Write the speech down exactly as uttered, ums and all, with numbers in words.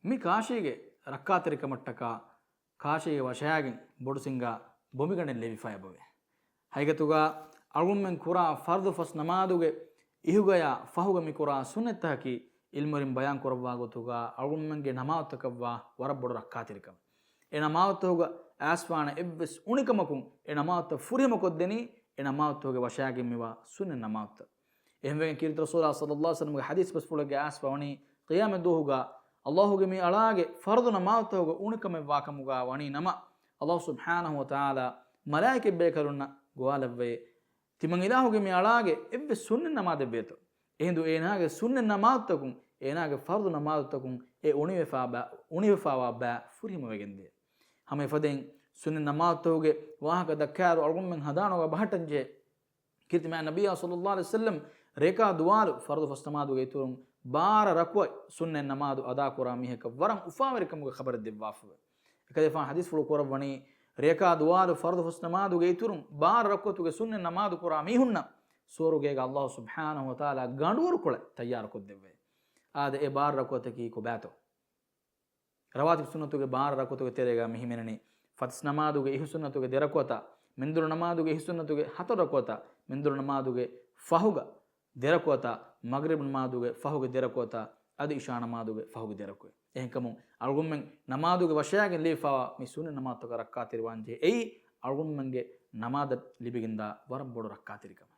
މި ކާށީގެ ރައްކާތެރިކަމަށްޓަކާ ކާށީގެ ވަށައިގެން ބޮޑު ސިނގާ ބޮނބިގަނޑެއް ލެވިފައި އެބަވޭ. ހަގީގަތުގަ އަޅުގަނޑުމެން ކުރާ ފަރުޟު ފަސް ނަމާދުގެ އިހުގަޔާ ފަހުގަ މި ކުރާ ސުންނަތްތަކަކީ ޢިލްމުވެރިން ބަޔާން ކުރައްވާ ގޮތުގަ އަޅުގަނޑުމެންގެ ނަމާދުތަކަށްވާ ވަރަށް ބޮޑު ރައްކާތެރިކަމެއް. އެ ނަމާދުތަކުގަ އައިސްފާނެ އެއްވެސް އުނިކަމަކުން އެ ނަމާދުތައް ފުރިހަމަކޮށްދެނީ އެ ނަމާދުތަކުގެ ވަށައިގެން މިވާ ސުންނަތް ނަމާދުތައް. އެހެންވެގެން ކީރިތި ރަސޫލާ ޞައްލައްލާހު ޢަލައިހި ވަސައްލަމްގެ ޙަދީޘް ބަސްފުޅެއްގަ އައިސްފަ ވަނީ، ޤިޔާމަތް ދުވަހުގަ ﷲ ގެ މި އަޅާގެ ފަރުޟު ނަމާދުތަކުގަ އުނިކަމެއް ވާކަމުގަ ވަނީ ނަމަ، ﷲ ސުބްޙާނަހޫ ވަތަޢާލާ މަލާއިކަތް ބޭކަލުންނަށް ގޮވާލައްވައޭ، ތިމަން އިލާހުގެ މި އަޅާގެ އެއްވެސް ސުންނަތް ނަމާދެއްވޭތޯ. އެހިނދު އޭނާގެ ސުންނަތް ނަމާދުތަކުން، އޭނާގެ ފަރުޟު ނަމާދުތަކުން އެ އުނިވެފާ ބަ-، އުނިވެފާވާ ބައި ފުރިހަމަވެގެންދޭ. ހަމަ އެފަދައިން ސުންނަތް ނަމާދުތަކުގެ ވާހަކަ ދައްކާއިރު އަޅުގަނޑުމެން ހަނދާނުގަ ބަހައްޓަންޖެހޭ. ކީރިތި މާތް ނަބިއްޔާ ޞައްލައްލާހު ޢަލައިހި ވަސައްލަމް ރޭކާ ދުވާލު ފަރުޟު ފަސް ނަމާދުގެ އިތުރުން ބާރަ ރަކުޢަތް ސުންނަތް ނަމާދު އަދާކުރާ މީހަކަށް ވަރަށް އުފާވެރިކަމުގެ ޚަބަރެއް ދެއްވާފައެވެ. އެކަލޭގެފާނު ޙަދީޘްފުޅު ކުރައްވަނީ، ރޭކާ ދުވާލު ފަރުޟު ފަސް ނަމާދުގެ އިތުރުން ބާރަ ރަކުޢަތުގެ ސުންނަތް ނަމާދު ކުރާ މީހުންނަށް ސުވަރުގޭގަ ﷲ ސުބްޙާނަހޫ ވަތަޢާލާ ގަނޑުވަރުކޮޅެއް ތައްޔާރުކޮށްދެއްވައޭ. އާދެ، އެ ބާރަ ރަކުޢަތަކީ ކޮބާތޯ؟ ރަވާތިބު ސުންނަތުގެ ބާރަ ރަކުޢަތުގެ ތެރޭގަ މިހިމެނެނީ، ފަތިސް ނަމާދުގެ އިހު ސުންނަތުގެ ދެ ރަކުޢަތާ، މެންދުރު ނަމާދުގެ އިހު ސުންނަތުގެ ހަތަރު ރަކުޢަތާ، މެންދުރު ނަމާދުގެ ފަހުގަ ދެ ރަކުޢަތާ، މަޣްރިބު ނަމާދުގެ ފަހުގެ ދެ ރަކުޢަތާ، އަދި އިޝާ ނަމާދުގެ ފަހުގެ ދެ ރަކުޢަތް. އެހެންކަމުން އަޅުގަނޑުމެން ނަމާދުގެ ވަށައިގެން ލިބިފައިވާ މި ސުންނަތް ނަމާދުތަކަށް ރައްކާތެރިވާން ޖެހޭ. އެއީ އަޅުގަނޑުމެންގެ ނަމާދަށް ލިބިގެންދާ ވަރަށް ބޮޑު ރައްކާތެރިކަމެއް.